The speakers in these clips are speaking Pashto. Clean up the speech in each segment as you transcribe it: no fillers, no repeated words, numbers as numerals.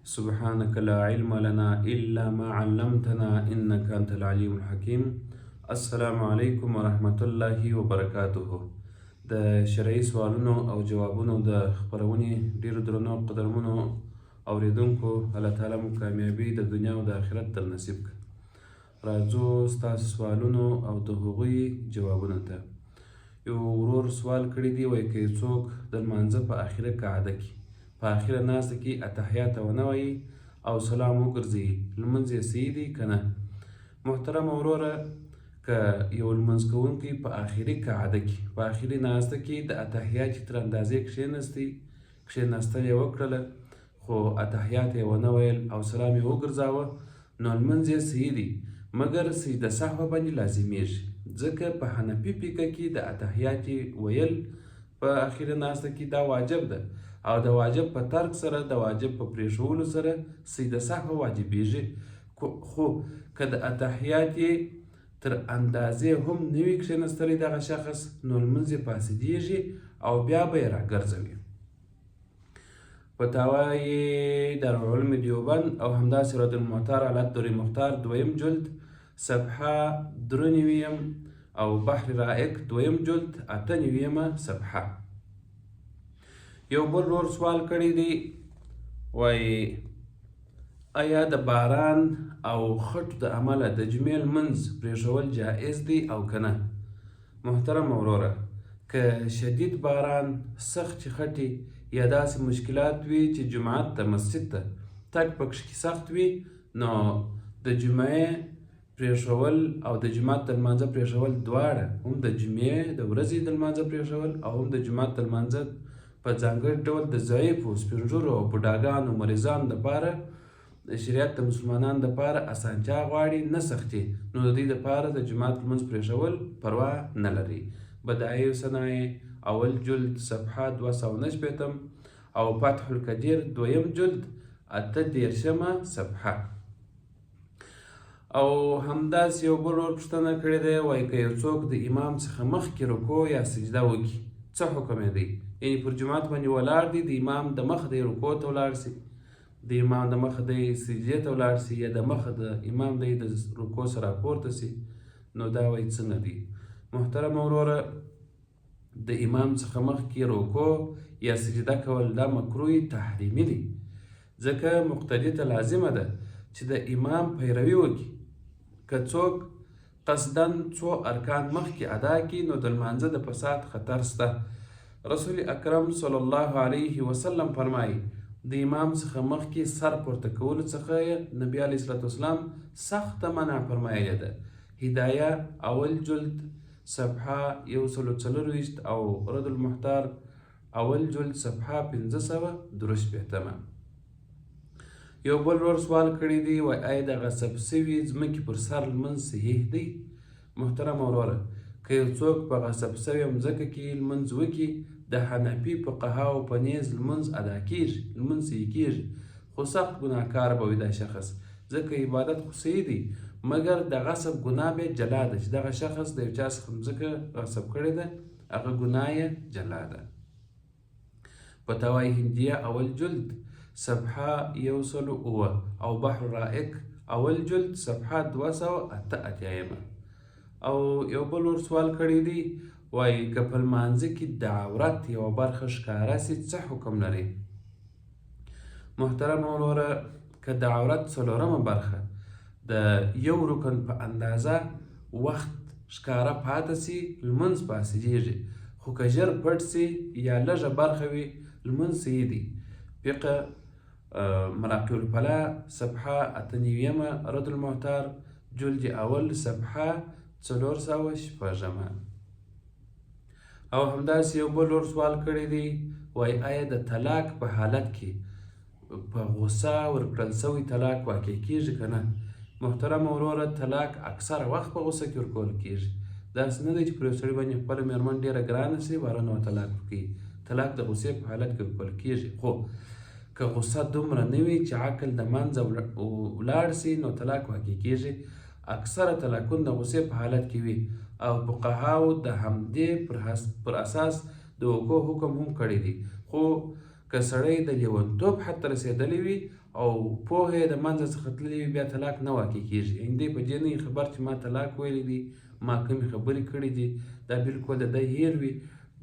سبحانك لا علم لنا إلا ما علمتنا إنك أنت العليم الحكيم. السلام علیکم ورحمت الله وبرکاته. د شرعي سوالونو او جوابونو د خپرونې ډېرو درنو قدرمنو اورېدونکو، الله تعالی مو کامیابي د دنیا او د آخرت در نصیب کړه. راځو ستاسو سوالونو او د هغوی جوابونو ته. یو ورور سوال کړی دی، وایي که یو څوک د لمانځه په اخره قعده کې، په اخره ناسته کې اتحیات ونه وایي او سلام وګرځوي، لمونځ یې صحیح دی که نه؟ محترم وروره، که یو لمونځ کوونکی په اخري قعده کې، په اخري ناسته کې د اتحیات تر اندازې کښېنستی، کښېناستل یې وکړله، خو اتحیات یې ونه ویل او سلام یې وګرځاوه، نو لمونځ یې صحیح دی، مګر سجده سهوه باندې لازمیږي، ځکه په حنفي فقه کې د اتحیات ویل په اخري ناسته کې دا واجب ده، او د واجب په ترک سره، د واجب په پرېښولو سره سجده سهوه واجبیږي. خو که د اتحیات تر اندازې هم نه وي کښېنستلی دغه شخص، نو لمونځ یې فاسدیږي او بیا به یې راګرځوي. فتاوی دارالعلوم دیوبند او همداسې رد المعتار علی در مختار دویم جلد صفحه 93 او بحر رائق دویم جلد 98مه صفحه. یو بل ورور سوال کړی دی، وایي ایا د باران او خټو د امله د جمعې لمونځ پرېښول جایز دی او که نه؟ محترم وروره، که شدید باران، سختې خټې یا داسې مشکلات وي چې جومات ته، مسجد ته تګ پکښې سخت وي، نو د جمعې پرېښول او د جومات د لمانځه پرېښول دواړه، هم د جمعې د ورځې د لمانځه پرېښول او هم د جومات د لمانځه، په ځانګړي ډول د ضعیفو، سپینږیرو او بوډاګانو، مریضانو دپاره شریعت د مسلمانانو دپاره اسانتیا غواړي، نه سختي، نو د دوی دپاره د جومات لمونځ پرېښول پروا نه لري. بدایع صنایع اول جلد صفحه 269 او فتح القدیر دویم جلد 38مه صفحه. او همداسې یو بل ورور پوښتنه کړې ده، وایي که یو څوک د امام څخه مخکې رکوع یا سجده وکړي، څه حکم یې دی؟ یعنې پر جومات باندې ولاړ دی، د امام د مخه دی رکوع ته ولاړ سي، د امام د مخه دی سجدې ته ولاړ سي، یا د مخه د امام دی د رکوع سره راپورته سي، نو دا وایي څنګه دی؟ محترم وروره، د امام څخه مخکې رکوع یا سجده کول دا مکروه تحریمي دی، ځکه مقتدي ته لازمه ده چې د امام پیروي وکړي. که څوک قصدا څو ارکان مخکې ادا کړي، نو د لمانځه د فساد خطر سته. رسول اکرم صلی الله علیه وسلم فرمایي، د امام څخه مخکې سر پورته کولو څخه نبی علیه الصلاة والسلام سخته منع فرمایلې ده. هدایه اول جلد صفحه 124 او رد المحتار اول جلد صفحه 563مه. یو بل ورور سوال کړی دی، وایي آیا د غصب سوي ځمکې پر سر لمونځ صحیح دی؟ محترم وروره، که یو څوک په غصب سوې مځکه کې لمونځ وکړي، د حنفي فقهاو په نیز لمونځ ادا کیږي، لمونځ صحیح کیږي، خو سخت ګناهکار به وي دا شخص، ځکه عبادت خو صحیح دی، مګر د غصب ګناه به جلا ده، چې دغه شخص د یو چا څخه مځکه غصب کړې ده، هغه ګناه یې جلا ده. فتاوی هندیه اول جلد صفحه 107 او بحر رائق اول جلد صفحه 288مه. او یو بل ور سوال کړی دی، وایي که په لمانځه کې د عورت یوه برخه ښکاره سي، څه حکم لري؟ محترم وروره، که د عورت څلورمه برخه د یو رکن په اندازه وخت ښکاره پاته سي، لمونځ فاسدیږي، خو که ژر پټ سي یا لږه برخه وي، لمونځ صحیح دی. فقه مراقي الفلاح صفحه 98مه، رد المحتار جلد اول صفحه 406مه. او همداسې یو بل ور سوال کړی دی، وایي آیا د طلاق په حالت کې په غوسه ورکړل سوی طلاق واقع کیږي که نه؟ محترم وروره، طلاق اکثره وخت په غوسه کې ورکول کیږي. داسې نه دی چې پر یو سړي باندې خپله میرمن ډېره ګرانه سي، بارنه طلاق ورکوي. طلاق د غوسې په حالت کې ورکول کیږي، خو که غوسه دومره نه وي چې عقل د منځه ولاړ سي، نو طلاق واقع کیږي. اکثره طلاقونه د غوسې په حالت کې وي او فقهاو د همدې پر اساس د وقوع حکم هم کړی دی، خو که سړی د لیونتوب حد ته رسېدلی وي او پوهه یې د منځه څخه تللې وي، بیا طلاق نه واقع کېږي. یعنې دی په دې نه وي خبر چې ما طلاق ویلی دی، ما کومې خبرې کړې دي، دا بالکل د ده هېر وي،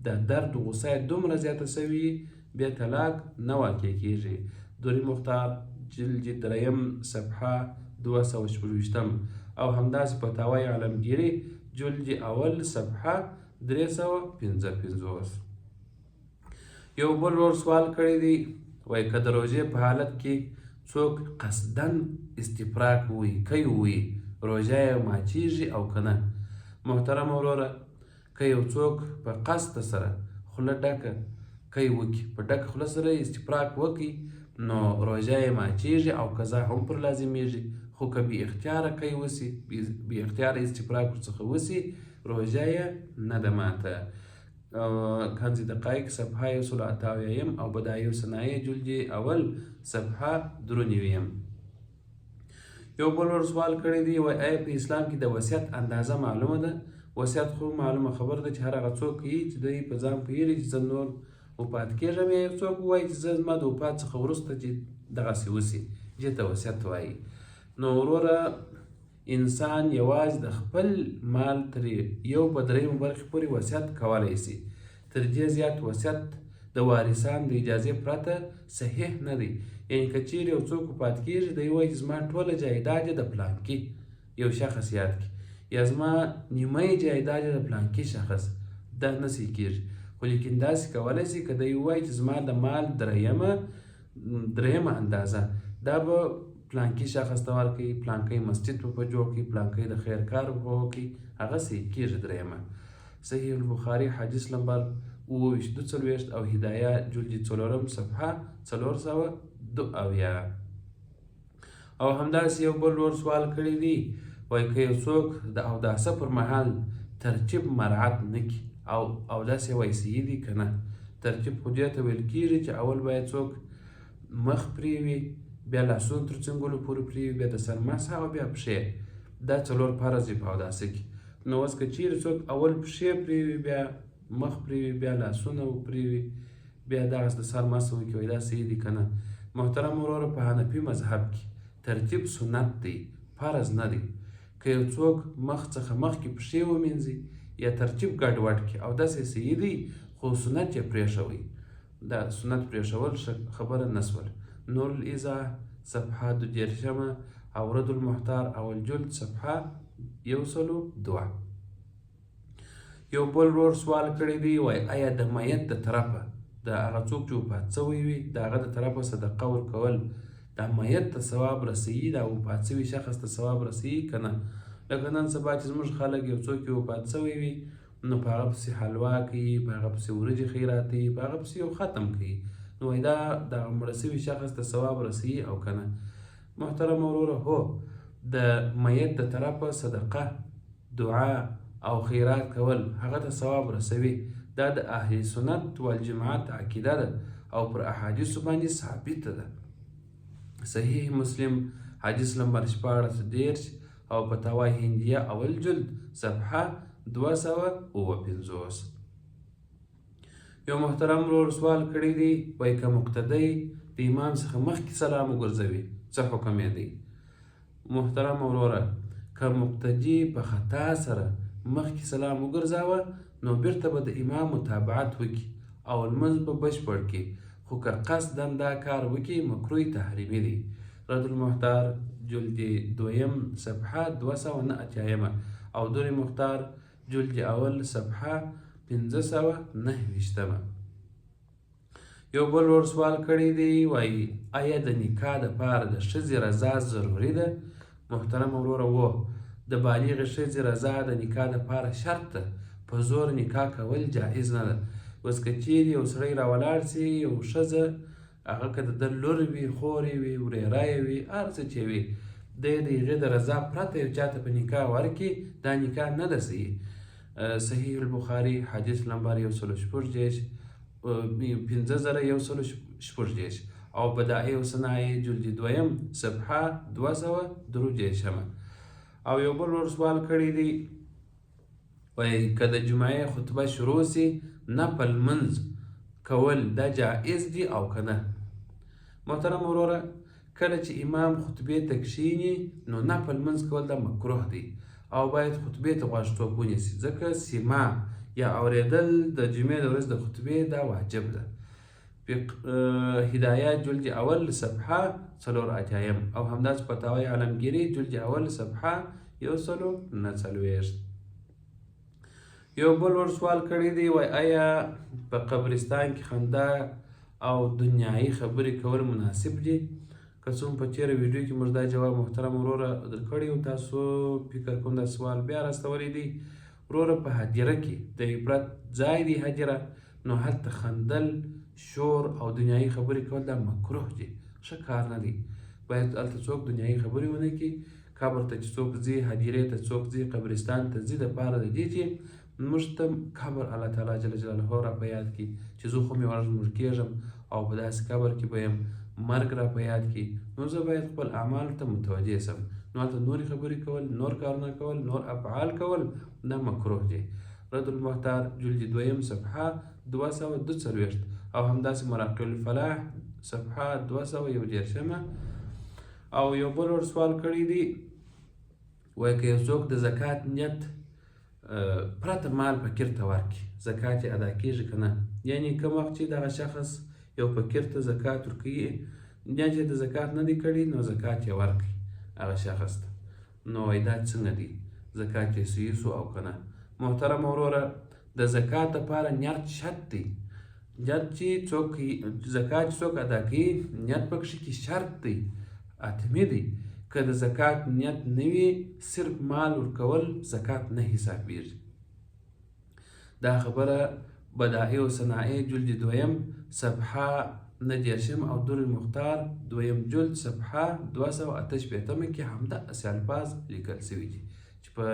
د درد غوسه یې دومره زیاته شوې وي، بیا طلاق نه واقع کېږي. دري مختار جلد دریم صفحه 226 او همداسې فتاوی عالمګیري جلد اول صفحه 355. یو بل ورور سوال کړی دی، وایي که د روژې په حالت کې څوک قصداً استفراق ووایي، کی ووایي، روژه یې ماتیږي او که نه؟ محترم وروره، که یو څوک په قصد سره خوله ډکه کی وکړي، په ډکه خوله سره استفراق وکړي، نو روژه یې ماتیږي او قضا هم پر لازمیږي. خو که بې اختیاره کی وسي، بې اختیاره استفراق ورڅخه وسي، روژه یې نه ده ماته. کنز دقایق صفحه 178 او بدایع صنایع جلد اول صفحه 93. یو بل ور سوال کړی دی، وایي آیا په اسلام کې د وصیت اندازه معلومه ده؟ وصیت خو معلومه خبره ده چې هر هغه څوک کوي چې دی په ځان پوهېږي چې زه نور وفات کېږم، یا یو څوک ووایي چې زه زما د وفات څخه وروسته چې دغسې وسي، دې ته وصیت وایي. نو وروره، انسان یوازې د خپل مال تر یو په درېیمه برخې پورې وصیت کولی شي. تر دې زیات وصیت د وارثان د اجازې پرته صحیح نه دی. یعنې که چیرې یو څوک وفات کېږي، دی وایي چې زما ټوله جایداد یې د پلانکي یو شخص یاد کړي، یا زما نیمه جایداد یې د پلانکي شخص، دا نه صحیح کېږي. خو لیکن داسې کولی شي که دی ووایي چې زما د مال درېیمه اندازه دا به پلانکي شخص ته ورکړي، پلانکی مسجد به په جوړ کړي، پلانکی د خیر کار به وکړي، هغه صحیح کېږي درېیمه. صحیح البخاري حدیث نمبر 2742 او هدایه جلد څلورم صفحه 472. او همداسې یو بل ورور سوال کړی دی، وایي که یو څوک د اوداسه پر مهال ترتیب مراعت نه کړي او اودس یې وایي صحیح دی که نه؟ ترتیب خو دې ته ویل کېږي چې اول باید څوک مخ پرېوي، بیا لاسونه تر څنګلو پورې پرېوي، بیا د سر مسح او بیا پښې. دا څلور فرض دي په اوداسه کې. نو اوس که چیرې څوک اول پښې پرېوي، بیا مخ پرېوي، بیا لاسونه پرېوي، بیا دغسې د سر مسح وکړي، وایي دا صحیح دی که نه؟ محترم وروره، په حنفي مذهب کې ترتیب سنت دی، فرض نه دی. که یو څوک مخ څخه مخکې پښې ومینځي یا ترتیب ګډوډ کړي، اودس یې صحیح دی، خو سنت یې پرېښوی. دا سنت پرېښول خبره نه شول. نور الایضاح صفحه 32 او رد المحتار اول جلد صفحه 102. یو بل ورور سوال کړی دی، وایي آیا د میت د طرفه د هغه څوک چې وفات شوی وي د هغه د طرفه صدقه ورکول دا میت ته ثواب رسوي، دا وفات شوي شخص ته ثواب رسوي که نه؟ لکه نن سبا چې زموږ خلک یو څوک یې وفات شوی وي، نو په هغه پسې حلوا کوي، په هغه پسې وریجې خیراتوي، په هغه پسې یو ختم کوي، نو وایي دا د مړه شوي شخص ته ثواب رسوي او که نه؟ محترم وروره، هو، د میت د طرفه صدقه، دعا او خیرات کول هغه ته ثواب رسوي. دا د اهل سنت والجماعت عقیده ده او پر احادیثو باندې ثابته ده. صحیح مسلم حدیث نمبر 1630 او فتاوی هندیه اول جلد صفحه 257. یو محترم ورور سوال کړی دی، وایي که مقتدی د امام څخه مخکې سلام وګرځوي، څه حکم یې دی؟ محترم وروره، که مقتدي په خطا سره مخکې سلام وګرځاوه، نو بیرته به د امام متابعت وکړي او لمونځ به بشپړ کړي. خو که قصدا دا کار وکړي، مکروه تحریمي دی. رد المحتار جلد دویم صفحه 289 او در مختار جلد اول صفحه 529. یو بل ور سوال کړی دی، وایي آیا د نکاح دپاره د ښځې رضا ضروري ده؟ محترم وروره، وو، د بالغې ښځې رضا د نکاح دپاره شرط ده. په زور نکاح کول جایز نه ده. اوس که چیرې یو سړی راولاړ سي، یو ښځه، هغه که د ده لور وي، خور یې وي، ورېره یې وي، هر څه چې وي، دی د هغې د رضا پرته یو چاته په نکاح ورکړي، دا نکاح نه ده صحیح. صحیح البخاري حدیث نمبر 136، 5136 او بدایع صنایع جلد دویم صفحه 233. او یو بل ور سوال کړی دی، وایي که د جمعې خطبه شروع سي، نفل لمونځ کول دا جائز دي او که نه؟ محترم وروره، کله چې امام خطبې ته کښېني نو نفل لمونځ کول دا مکروه دی او باید خطبې ته غوږ څوک ونیسي، ځکه سیما یا اورېدل د جمعې د ورځې د خطبې دا واجب ده. هدایه جلد اول صفحه 84 او همداسې فتاوی عالمګیري جلد اول صفحه 149. یو بل ور سوال کړی دی، وای آیا په قبرستان کې خندا او دنیایي خبرې کول مناسب دي؟ که څه هم په تېره ویډیو کې موږ دا جواب محترم وروره درکړی او تاسو فکر کوم دا سوال بیا راستولی دی. وروره، په هدیره کې د عبرت ځای دی هدیره، نو هلته خندل، شور او دنیایي خبرې کول دا مکروه دي، ښه کار نه دی. باید هلته څوک دنیایي خبرې ونه کړي. قبر ته چې څوک ځي، هدیرې ته څوک ځي، قبرستان ته ځي، دپاره د دې چې موږ ته قبر الله تعالی جل جلاله را په یاد کړي چې زه خو مې ورځ مړ کېږم او په داسې قبر کې به یم، مرګ را په یاد کړي، نو زه باید خپل اعمالو ته متوجه شم. نو هلته نورې خبرې کول، نور کارونه کول، نور افعال کول دا مکروه دي. رد المختار جلد دویم صفحه 242 او همداسې مراقب الفلاح صفحه 231. او یو بل ور سوال کړی دی، وایي که یو څوک د زکات نیت پرته مال فقیر ته ورکړي، زکات یې ادا کېږي که نه؟ یعنې کوم وخت چې دغه شخص یو فقیر ته زکات ورکوي، نیت یې د زکات نه دی کړی، نو زکات یې ورکړي هغه شخص ته، نو وایي دا څنګه دی، زکات یې صحیح سو او که نه؟ محترم وروره، د زکات لپاره نیت شرط دی. نیت چې څوک زکات چې څوک ادا کوي، نیت پکښې کې شرط دی، حتمي دی. که د زکات نیت نه وي، صرف مال ورکول زکات نه حسابیږي. دا خبره بدائع و صنایع جلد دویم صفحه 39 او در المختار دویم جلد صفحه 268 کې همداسې الفاظ لیکل شوي دي چې په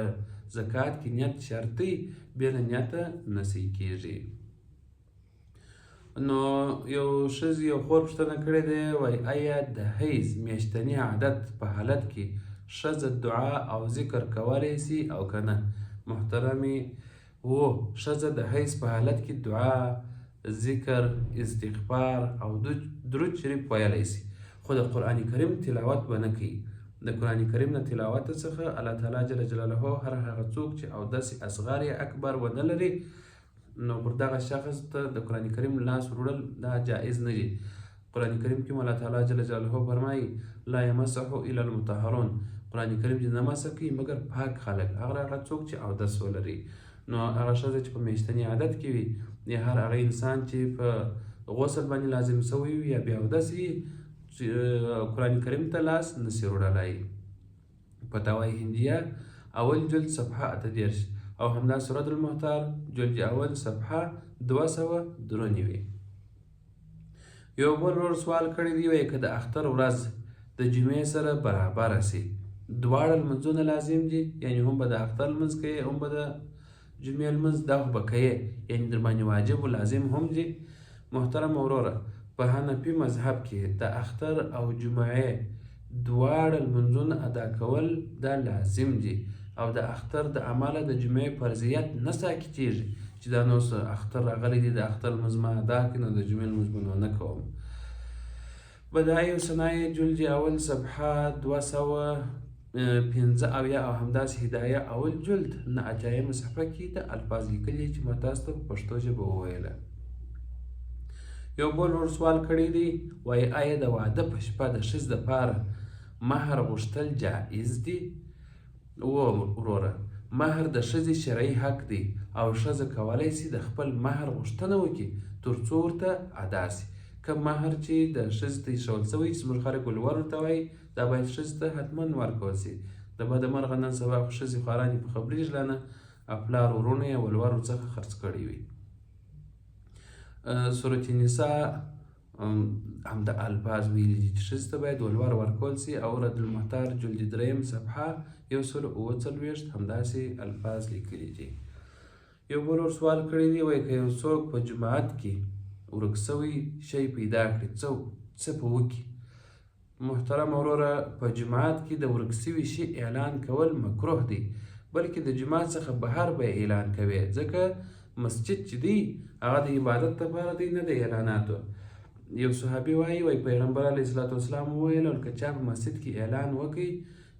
زکات کې نیت شرط دی، بې له نیته نه صحیح کېږي. نو یو ښځې یو خور پوښتنه کړې ده، وایي آیا د حیض میاشتني عادت په حالت کې ښځه دعا او ذکر کولی سي او که نه؟ محترمې، هو، ښځه د حیض په حالت کې دعا، ذکر، استغفار او درود شریف ویلی سي، خو د قرآن کریم تلاوت به نه کوي. د قرآن کریم نه تلاوت څخه الله تعالی جل جلاله هر هغه څوک چې اودس اصغر یا اکبر ونه لري، نو پر دغه شخص ته د قرآن کریم لاس وروړل دا جائز نه دي. قرآن کریم کې الله تعالی جل جلاله فرمایي لا یمسه الا المطهرون، قرآن کریم چې نه مسح کوي مګر پاک خلک، هغه څوک چې اودس ولري. نو هغه ښځه چې په میاشتني عادت کې وي یا هر هغه انسان چې په غسل باندې لازم سوی وي یا بې اودس وي، قرآن کریم ته لاس نسي وروړلی. فتاوی هندیه اول جلد صفحه 38 او همدا سورة المختار جلد اول صفحه 293. یو بل ورور سوال کړی دی، وایي که د اختر ورځ د جمعې سره برابره سي، دواړه لمونځونه لازم دي؟ یعنې هم به د اختر لمونځ کوې هم به د جمعې لمونځ، دا خو به کوې، یعنې در باندې واجب و لازم هم دي؟ محترم وروره، په حنفي مذهب کې د اختر او جمعې دواړه لمونځونه ادا کول دا لازم دي او د اختر د امله د جمعې فرضیت نه ساقطېږي چې دا نو اختر راغلی دی، د اختر لمونځ ما ادا کړي نو د جمعې لمونځ به نو نه کوم. بدایع صنایع جلد اول صفحه 275 او همداسې هدایه اول جلد 89 صفحه کې د الفاظ لیکلي چې ما تاسو ته په پښتو ژبه وویله. یو بل ورور سوال کړی دی، وایي آیا د واده په شپه د ښځې دپاره مهر غوښتل جایز دي؟ وروره، مهر د ښځې شرعي حق دی او ښځه کولی سي د خپل مهر غوښتنه وکړي تر څو ورته ادا سي. کوم مهر چې د ښځې ته ایښول سوی چې زموږ خلک ولور ورته وایي، دا باید ښځې ته حتما ورکول سي. د بده مرغه نن سبا خو ښځې خوارانې په خبرېږي لا نه، او پلار وروڼه یې ولور ورڅخه خرڅ کړی وي. سورة النساء همدا الفاظ ویلي دي چې ښځې ته باید ولور ورکول سي او رد المختار جلد دریم صفحه 147 همداسې الفاظ لیکلي دي. یو بل ور سوال کړی دی، وایي که یو څوک په جومات کې ورک سوی شی پیدا کړي، څه په وکړي؟ محترم وروره، په جومات کې د ورک سوي شي اعلان کول مکروه دی، بلکې د جومات څخه بهر به اعلان کوي، ځکه مسجد چې دی هغه د عبادت لپاره دی، نه د اعلاناتو. یو صحابي وایي، وایي پیغمبر علیه الصلاة والسلام وویل، که چا په مسجد کې اعلان وکړي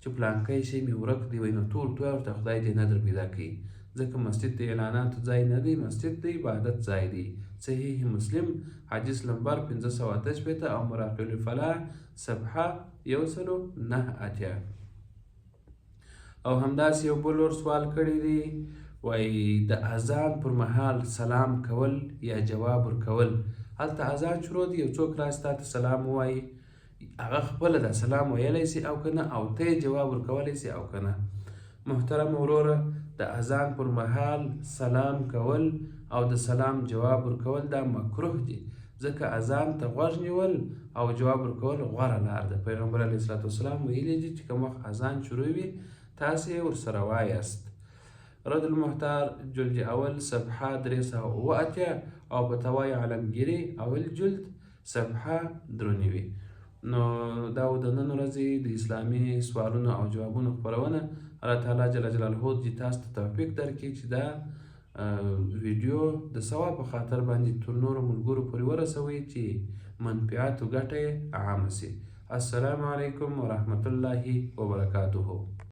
چې پلانکی شی مې ورک دی، وایي نو ټول توی ورته خدای دې نه در پیدا کوي، ځکه مسجد د اعلاناتو ځای نه دی، مسجد د عبادت ځای دی. صحیح مسلم حدیث لمبر 568 او مراقب الفلاح صفحه 189. او همداسې یو بل ور سوال کړی دی، وایي د اذان پر مهال سلام کول یا جواب ورکول، هلته اذان شروع دی، یو څوک راشي تا ته سلام ووایي، هغه خپله دا سلام ویلی سي او که نه، او ته یې جواب ورکولی سي او که نه؟ محترم وروره، د اذان پر مهال سلام کول او د سلام جواب ورکول دا مکروه دي، ځکه اذان ته غوږ نیول او جواب ورکول غوره لار ده. پیغمبر علیه الصلاة والسلام ویلي دي چې کوم وخت اذان شروع وي تاسې یې ورسره وایاست. رد المحتار جلد اول صفحه 387 او فتاوی عالمګیري اول جلد صفحه 93. نو دا و د نن ورځې د اسلامي سوالونو او جوابونو خپرونه. الله تعالی جل جلاله دې تاسو ته توفیق درکړي چې دا ویډیو د ثواب په خاطر باندې تر نورو ملګرو پورې ورسوئ چې منفعت او ګټه یې عامه سي. السلام علیکم ورحمت الله وبرکاته.